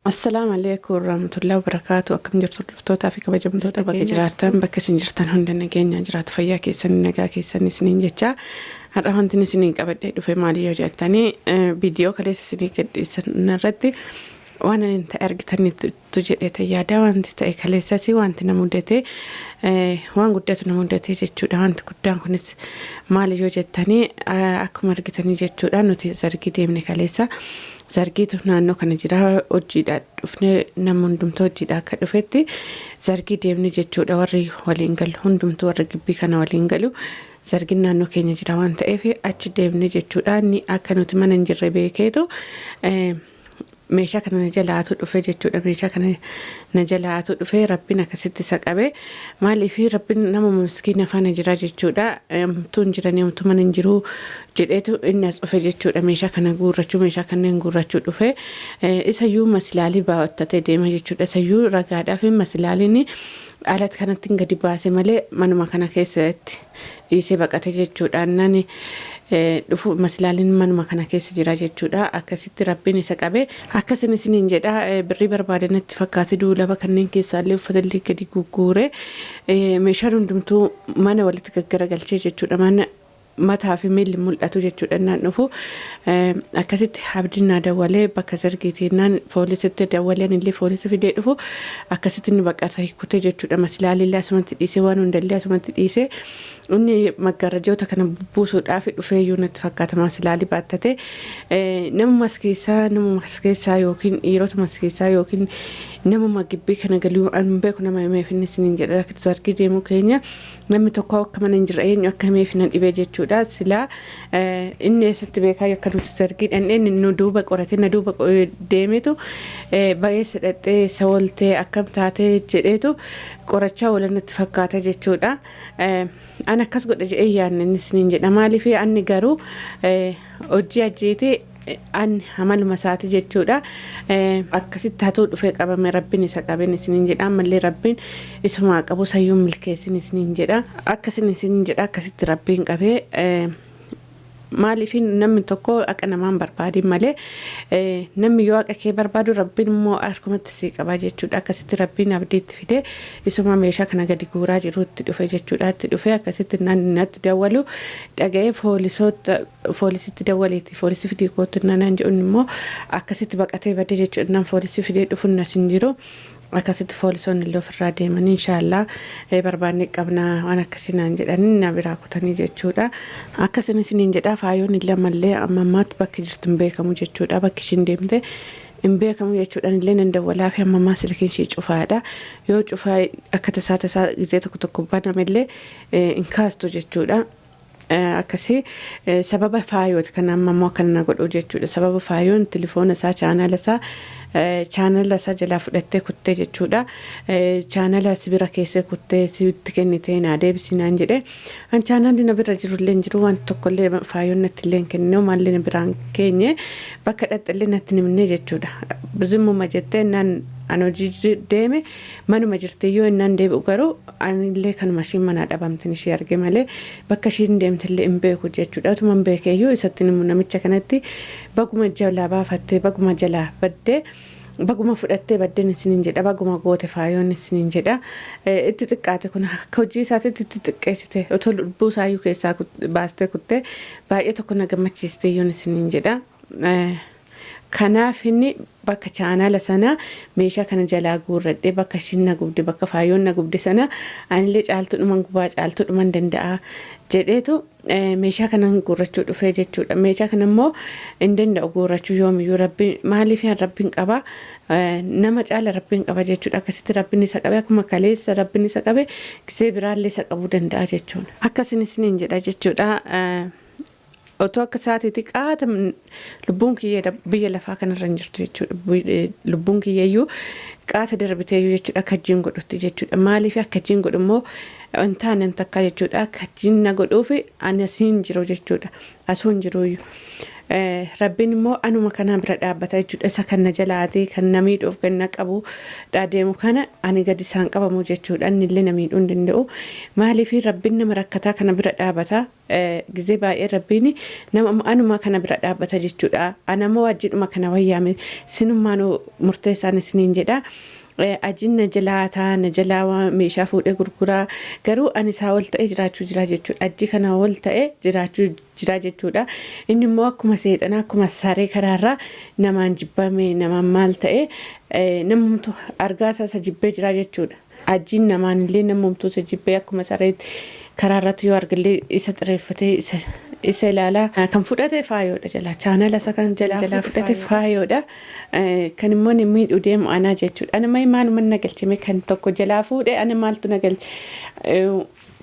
Assalaamu alaikum warahmatullahi wabarakaatu. Akkam jirtu hordoftootaa fi kabajamtoota bakka jiraattan, bakka isin jirtan hunda nageenya jiraatu, fayyaa keessan, nagaa keessan isiniin jecha. Har'a wanti isiniin qabadhee dhufe maali yoo jettanii, viidiyoo kaleessa isinii gadhiisan irratti waan ani ta'e argitaniitu jedhee yaada. Wanti ta'e kaleessas wanti na mudate waan guddatu na mudate jechuudha. Wanti guddaan kunis maali yoo jettanii, akkuma argitanii jechuudha, nuti zargii deemne kaleessa. Zargiitu naannoo kana jira. Hojiidhaa dhufne, nama hundumtuu hojiidhaa akka dhufetti zargii deemne jechuudha. Warri waliin galu hundumtuu, warri gibbii kana waliin galu, zargiin naannoo keenya jira waan ta'eef achi deemne jechuudha. Inni akka nuti mana hin jirre beekeetu meeshaa kana na jalaatu dhufe jechuudha. Meeshaa kana na jalaatu dhufe. Rabbiin akkasitti isa qabe. Maaliif? Rabbiin nama miskiina faana jira jechuudha. Homtuu hin jiranii, homtuu mana hin jiru jedheetu inni as dhufe jechuudha. Meeshaa kana guurrachuu, meeshaa kanneen guurrachuu dhufe. Isayyuu masilaalii baattatee deema jechuudha. Isayyuu ragaadhaaf masilaaliin alatti kanatti gadi baase malee manuma kana keessatti dhiisee baqate jechuudha. Nani dhufu masilaaliin manuma kana keessa jira jechuudha. Akkasitti Rabbiin isa qabe. Akkasin isiniin jedha, birrii barbaade natti fakkaate duulaba kanneen keessaallee uffatallee gadi gugguure, meeshaan hundumtuu mana walitti gaggaragalchee jechuudha. Mana mataa fi miilli mul'atu jechuudha naan dhufu. Akkasitti Abdiin naa dawwalee, bakka zargiitiin naan foolisitti dawwalee, anillee foolisa fidee dhufu. Akkasitti inni baqata hikkute jechuudha. Masilaalillee asumatti dhiisee, waan hundallee asumatti dhiisee, inni maggaarajoota kana bubbuusuudhaaf dhufee iyyuu natti fakkaata masilaalii baattate. Nama as keessaa yookiin dhiirota as keessaa yookiin namuma gibbii kana galuu an beeku nama himeef inni isiniin jedha. Zargii deemuu keenya namni tokko akka mana hin jirre eenyu akka himeef nan dhibee jechuudha. Silaa inni eessatti beekaa akka nuti zargii dhandhee? Nu duuba qoratee, na duuba deemetu bayeessa dhaqxee, isa ooltee, akkam taatee jedheetu qorachaa oolan natti fakkaata jechuudha. Ani akkas godha jedhee yaadne inni isiniin jedha. Maaliif? Anni garuu hojii ajjeetee ani amaluma isaati jechuudha. Akkasitti hatuu dhufee qabame. Rabbiin isa qabeen isiniin jedha. Ammallee Rabbiin isumaa qabu, sayyuu milkeessin isiniin jedha. Akkasin isiniin jedha, akkasitti Rabbiin qabee. Maaliif? Namni tokko haqa namaan barbaadin malee, namni yoo haqa kee barbaadu, Rabbiin immoo harkumatti sii qaba jechuudha. Akkasitti Rabbiin Abdiitti fide, isuma meeshaa kana gadi guuraa jirutti dhufe jechuudha. Itti dhufe. Akkasitti natti dawwalu dhaga'ee, foolisoota foolisitti dawwaleeti, "Foolisii fidii kootu," naan jedhu. Immoo akkasitti baqatee badee jechuudha. Naan foolisii fidee dhufu nas hin jiru. Akkasitti foolisoonni illee ofirraa deemanii, "Inshaallah barbaanne qabnaa," waan akkasii naan jedhanii na biraa kutanii jechuudha. Akkasin isiniin jedha, faayoon illee ammallee amma ammaatti bakki jirtu hin beekamu jechuudha. Bakki ishiin deemte hin beekamu jechuudha. Illee nan dawwalaa fi amma ammaa silkiin ishii cufaadha. Yoo cufaa akka tasaa tasaa gizee tokko tokko banamellee hin kaastu jechuudha. Akkasii sababa faayooti kan amma immoo akkana na godhu jechuudha. Sababa faayoon tilifoona isaa, chaanala isaa jalaa fudhattee kuttee jechuudha. Chaanala si bira keessee kuttee sitti kennitee naa deebisi naan jedhe. An chaanalli na bira jirullee hin jiru, wanti tokkollee faayoon natti illee hin kennine, maallee na biraan keenye, bakka dhaqxillee natti himne jechuudha. Zimmuma jettee naan an hojii deeme manuma jirtiyyuu innaan deebi'u garuu anillee kanuma ishiin manaa dhabamtin ishee arge malee bakka ishiin deemtellee hin beeku jechuudha. Utuma hin beekeeyyuu isatti himu namicha kanatti, baguma jalaa baafattee, baguma jalaa baddee, baguma fudhattee baddeen isiniin jedha, baguma goote faayoon isiniin jedha. Itti xiqqaate kun, akka hojii isaatiitti itti xiqqeessite. Otoo lubbuu isaayyuu keessaa baastee kuttee baay'ee tokko na gammachiisteeyyuun isiniin jedha. Kanaaf inni bakka chaanala sana meeshaa kana jalaa guurradhee, bakka ishiin na gubde, bakka faayoon na gubde sana anillee caaltuudhuman gubaa, caaltuudhuman danda'a jedheetu meeshaa kana guurrachuu dhufee jechuudha. Meeshaa kana immoo hin danda'u guurrachuu yoomiyyuu. Rabbiin maaliif Rabbiin qaba, nama caala Rabbiin qaba jechuudha. Akkasitti Rabbiin isa qabe. Akkuma kaleessa Rabbiin isa qabe, gisee biraallee isa qabuu danda'a jechuudha. Akkasin isiniin jedha jechuudha. Otoo akka isaatiitti qaata lubbuun kiyya biyya lafaa kanarra hin jirtu jechuudha. Lubbuun kiyyayyuu qaata darbiteeyyuu jechuudha akka jiin godhutti jechuudha. Maaliif akka jiin godhu immoo hin taane takkaa jechuudha. Akka jiin na godhuuf ani asiin jiru jechuudha. Asuu hin jiruyyuu. Rabbiin immoo anuma kanaa bira dhaabbata jechuudha. Isa kan na jalaati kan na miidhuuf kan na qabu deemu kana ani gadi isaan qabamu jechuudha. Inni illee na miidhuu hin danda'u. Maaliif Rabbiin nama rakkataa kana bira dhaabata. Gizee baay'ee Rabbiin nama anuma kana bira dhaabbata jechuudha. Ana immoo wajjidhuma kana wayyaame sinummaanuu murteessaan isiniin jedha. Ajiin na jalaataa na jalaa meeshaa fuudhee gurguraa, garuu ani isaa ol ta'ee jiraachuu jira jechuudha. Ajji kana ol ta'ee jiraachuu jira jechuudha. Inni immoo akkuma seexanaa, akkuma saree karaarraa namaan jibbame, namaan maal ta'e, namumtu argaa isaa isa jibbee jira jechuudha. Ajiin namaan illee namumtu isa jibbee akkuma sareetti karaa irratti yoo argallee isa xireeffatee isa ilaalaa. Kan fudhate faayoodha jalaa, chaanala isa kan jalaa fudhate faayoodha. Kan immoo inni miidhuu deemu anaa jechuudha. Ani mai maaluma na galchime? Kan tokko jalaa fuudhe ani maaltu na galche?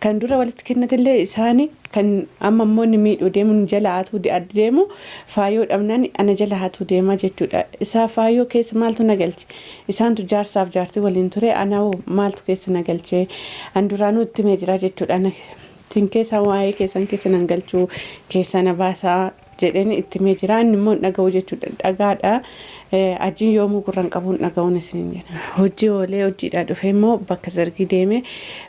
Kan dura walitti kennatillee isaani, kan amma immoo inni miidhuu deemu inni jala hatuu deemu faayoo dhabnaan ana jala hatuu deema jechuudha. Isaa faayoo keessa maaltu na galche? Isaantu jaarsaaf jaartii waliin ture, ana hoo maaltu keessa na galche? An duraanuu itti himee jira jechuudha. Ana isin keessa waa'ee keessan keessa nan galchuu, keessa na baasaa jedheen itti himee jira. Inni immoo hin dhaga'u jechuudha. Dhagaadha. Ajiin yoomuu gurra hin qabu, hin dhaga'uun isiniin jedha. Hojii oolee hojiidhaa dhufee immoo bakka zargii deeme.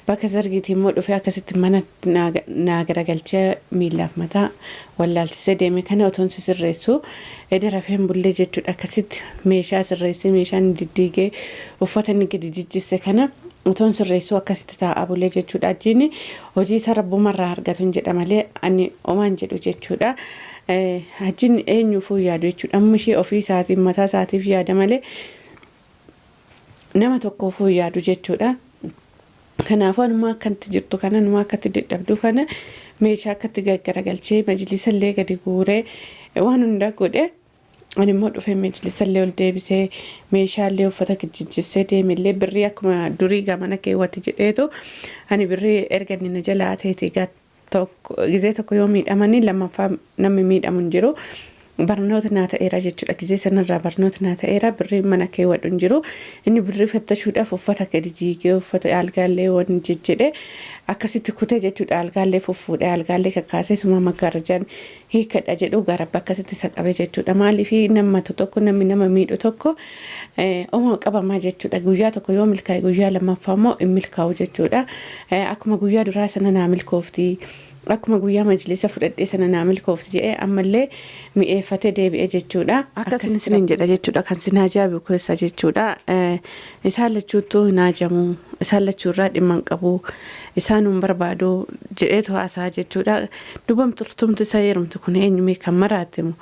Bakka zargiitii immoo dhufee akkasitti mana naa garagalchee miillaaf mataa wallaalchisee deeme. Kana otoon si sirreessu eda rafeen bullee jechuudha. Akkasitti meeshaa sirreessee, meeshaa inni diddiigee, uffata inni gadi jijjisse kana otoon sirreessuu akkasitti taa'aa bulee jechuudha. Ajiin hojii isa rabbumarraa argatu hin jedha malee ani omaan jedhu jechuudha. Ajiin eenyuufuu yaadu jechuudha. Amma ishee ofii isaatiin mataa isaatiif yaada malee nama tokkoofuu yaadu jechuudha. Kanaafuu anuma akkatti jirtu kana, anuma akkatti dadhabdu kana, meeshaa akkatti gaggaragalchee, majlisa illee gadi guuree, waan hunda godhe, ani immoo dhufee majlisa illee ol deebisee, meeshaalee uffata jijjissee deemellee, birrii akkuma durii gamana keewwate jedheetu ani birrii erga inni na jalaa ta'eeti tokko gizee tokko yoo miidhamanii lammaffaa namni miidhamu hin jiru. Barnoota naa ta'eera jechuudha. Gizee sanarraa barnoota naa ta'eera. Birrii mana keewwadhu hin jiru. Inni birrii fattashuudhaaf uffata gadi jiigee, uffata algaallee waan jejjedhe akkasitti kutee jechuudha. Algaallee fuffuudhee, algaallee kakkaasee, suma maggaarajaan hiikadha jedhu gara akkasitti isa qabe jechuudha. Maaliif nama tokko, namni nama miidhu tokko oma qabamaa jechuudha. Guyyaa tokko yoo milkaa'e, guyyaa lammaffaa immoo hin milkaa'u jechuudha. Akkuma guyyaa duraa sana naa milkoofti. Akkuma guyyaa majlisa fudhadhee sana naa milkoofti jedhee ammallee mi'eeffatee deebi'e jechuudha. Akkasin isiniin jedha jechuudha. Kan sin ajaa'ibu keessa jechuudha. Isaan lachuuttuu hin hajamu. Isaan lachuurraa dhimma hin qabu. Isaan hin barbaadu jedheetu haasa'a jechuudha. Dubamturtumti isa heerumtu kun eenyumee kan maraattemu,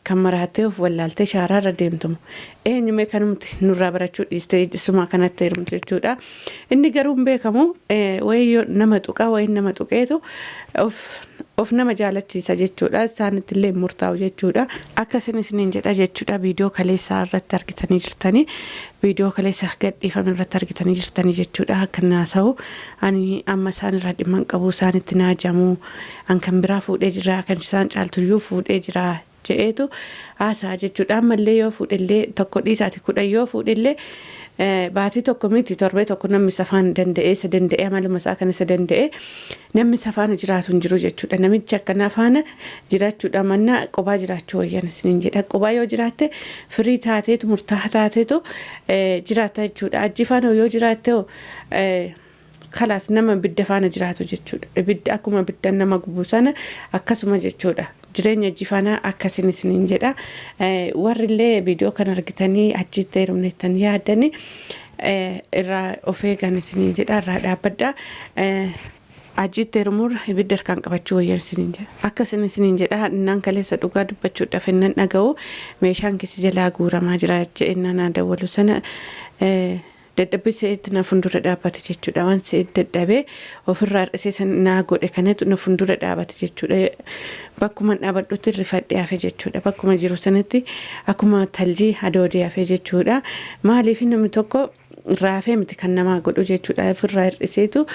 kan maraattee of wallaaltee shaaraarra deemtumu eenyumee kanumti nurraa barachuu dhiistee isuma kanatti heerumtu jechuudha. Inni garuu hin beekamu, wayii nama tuqaa, wayii nama tuqeetu of nama jaalachiisa jechuudha. Isaanitti illee murtaa'u jechuudha. Akkasin isiniin jedha jechuudha. Viidiyoo kaleessaa irratti argitanii jirtanii. Viidiyoo kaleessa gadhiifame irratti argitanii jirtanii jechuudha. Akka naasa'u ani amma isaan irraa dhimma hin qabu, isaanitti naajamu, an kan biraa fuudhee jira, kan isaan caaltuyyuu fuudhee jira jedheetu haasa'a jechuudha. Ammallee yoo fuudhellee, tokko dhiisaati 10 yoo fuudhellee, baatii tokko miti torbee tokko namni isa faana danda'ee, isa danda'ee, amaluma isaa kan isa danda'ee namni isa faana jiraatu hin jiru jechuudha. Namichi akkanaa faana jiraachuudha mannaa qobaa jiraachuu wayyan isiniin jedha. Qobaa yoo jiraatte firii taateetu, murtaa'aa taateetu jiraata jechuudha. Ajji faana yoo jiraatte hoo kalaas nama ibidda faana jiraatu jechuudha. Ibidda akkuma ibidda nama gubu sana akkasuma jechuudha. Jireenya ajji faana akkasin isiniin jedha. Warri illee viidiyoo kana argitanii achitti heerumneettan yaaddanii irraa of eegan isiniin jedha, irraa dhaabbadha. Achitti heerumuurra ibidda harkaan qabachuu wayyan isiniin jedha. Akkasin isiniin jedha. Innaan kaleessa dhugaa dubbachuudhaaf innan dhaga'u meeshaan keessi jalaa guuramaa jira jedhennaan naa dawwalu sana dadhabbii se'eetti na fuuldura dhaabbate jechuudha. Waan se'eetti dadhabee ofirraa hir'isee san naa godhe kanatu na fuuldura dhaabbate jechuudha. Bakkuma dhaabadhutti rifadhee hafe jechuudha. Bakkuma jiru sanatti akkuma taljii hadoodee hafe jechuudha. Maaliif namni tokko Raafee miti kan namaa godhu jechuudha. Ofirraa hir'iseetu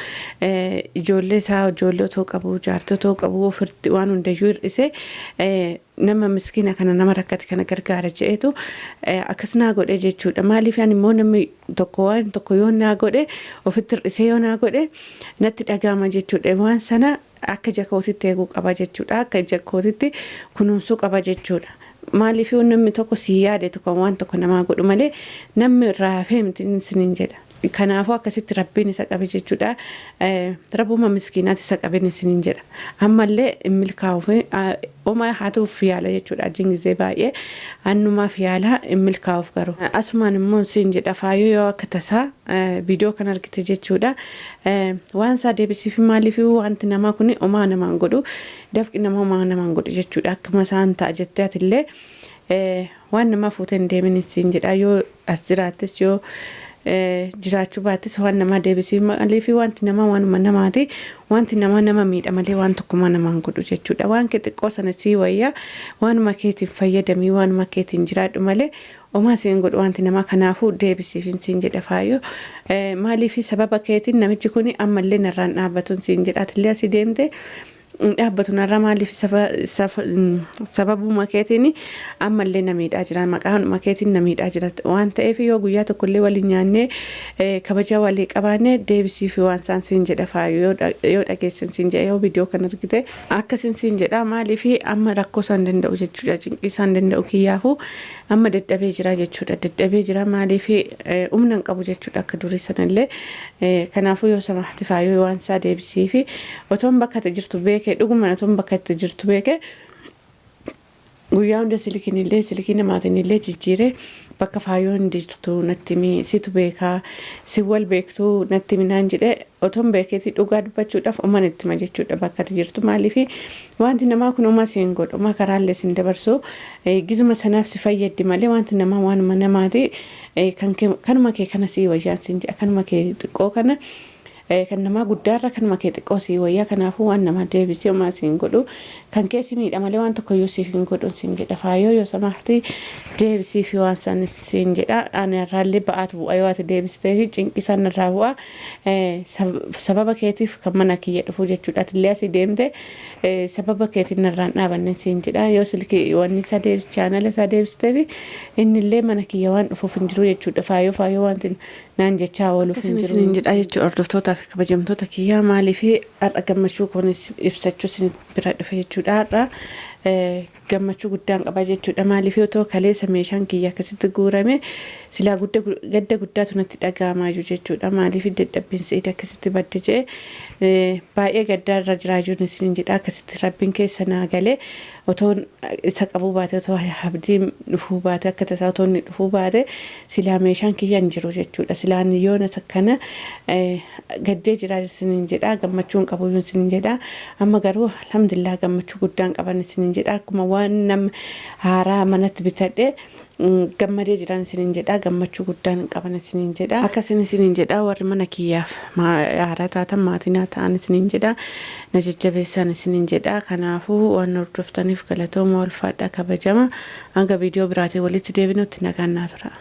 ijoollee isaa ijoollee otoo qabu jaartii otoo qabu ofirratti waan hundayyuu hir'isee nama miskiina kana nama rakkate kana gargaara je'eetu akkas naa godhe jechuudha. Maaliif ani immoo namni tokko waan tokko yoo naa godhe ofitti hir'isee yoo naa godhe natti dhaga'ama jechuudha. Waan sana akka ija kootitti eeguu qaba jechuudha. Akka ija kootitti kunuunsuu qaba jechuudha. Maaliif namni tokko sii yaadetu kan waan tokko namaa godhu malee namni raafee miti isiniin jedha. Kanaafuu akkasitti Rabbiin isa qabe jechuudha. Rabbuma miskiinaati isa qaben isiniin jedha. Ammallee hin milkaa'uuf homaa haa ta'uuf yaala jechuudha. Ajiin gizee baay'ee annumaaf yaala hin milkaa'uuf garuu. Asumaan immoo siin jedha faayoo yoo akka tasaa viidiyoo kan argite jechuudha. Waan isaa deebisiif maaliif wanti namaa kun homaa namaan godhu dafqi nama homaa namaan godhu jechuudha. Akkuma isaan ta'a jettee atillee waan namaa fuutee hin deemin siin jedha yoo as jiraattes yoo jiraachuu baattes waan namaa deebisiif maaliif wanti namaa waanuma namaati wanti namaa nama miidha malee waan tokkummaa namaan godhu jechuudha. Waan kee xiqqoo sana sii wayya waanuma keetiin fayyadamii waanuma keetiin jiraadhu malee homaa siin godhu wanti namaa kanaafuu deebisiifin siin jedha faayoo. Maaliif sababa keetiin namichi kun ammallee narraan dhaabbatuun siin jedha atillee asii deemte hin dhaabbatu narraa maaliif sababuma keetiin ammallee na miidhaa jira maqaanuma keetiin na miidhaa jira waan ta'eef yoo guyyaa tokkollee waliin nyaannee kabaja walii qabaanne deebisiif waan isaan siin jedha faayu yoo dhageessan siin jedha yoo viidiyoo kan argite akkasin siin jedha maaliif amma rakkoo isaan danda'u jechuudha cinqii isaan danda'u kiyyaafu amma dadhabee jira jechuudha dadhabee jira maaliif humna hin qabu jechuudha akka durii sanallee kanaafuu yoo samahti faayuu waan isaa deebisiifi otoon bakka itti jirtu beekee dhugumaan otoon bakka itti jirtu beekee guyyaa hunda silkiin illee silkii namaatiin illee jijjiiree bakka faayoon jirtu natti himi situ beekaa si wal beektuu natti himi naan jedhee otoon beekeeti dhugaa dubbachuudhaaf oman itti hima jechuudha bakka ati jirtu maaliifi wanti namaa kun homaa si hin godhu homaa karaallee si hin dabarsu gizuma sanaaf si fayyaddi malee wanti namaa waanuma namaati kan kanuma kee kana sii wayyaan siin jedha kanuma kee xiqqoo kana kan namaa guddaarra kanuma kee xiqqoo sii wayyaa kanaafuu waan namaa deebisee homaa siin godhu kan kee si miidha malee waan tokkoyyuu siif hin godhu siin jedha faayoo yoo samaahti deebisii fi waan san siin jedha ani irraallee ba'aatu bu'a yoo ati deebistee fi cinqii san irraa bu'a sababa keetiif kan mana kiyya dhufu jechuudha atillee asii deemte sababa keetiin narraan dhaabanne siin jedha yoo silkii wanni isaa deebis chaanala isaa deebistee fi innillee mana kiyya waan dhufuuf hin jiru jechuudha faayoo faayoo wanti naan jechaa ooluuf hin jiru. Isiniin jedha jechuudha hordoftootaa fi kabajamtoota kiyyaa maaliif har'a gammachuu koon ibsachuu isin bira dhufe jechuudha har'a gammachuu guddaan qaba jechuudha maaliif otoo kaleessa meeshaan kiyya akkasitti guurame silaa gudda gadda guddaatu natti dhaga'amaa jiru jechuudha maaliif dadhabbiin se'id akkasitti badde jedhe baay'ee gaddaa irra jiraa jiru isiniin jedha akkasitti rabbiin keessa naa galee otoo isa qabuu baate otoo abdiin dhufuu baate akka tasaa otoo inni dhufuu baate silaa meeshaan kiyya hin jiru jechuudha silaan yoona kana gaddee jira isiniin jedha gammachuu hin qabu isiniin jedha amma garuu alhamdulillah gammachuu guddaan qaban isiniin jedha akkuma waan nama haaraa manatti bitadhe gammadee jiran isiniin jedha gammachuu guddaan qaban isiniin jedha akkasin isiniin jedha warri mana kiyyaaf haaraa taatan maatii naa ta'an isiniin jedha na jajjabeessan isiniin jedha kanaafuu waan hordoftaniif galatooma ulfaadha kabajama hanga viidiyoo biraatiin walitti deebinutti nagaan naa tura.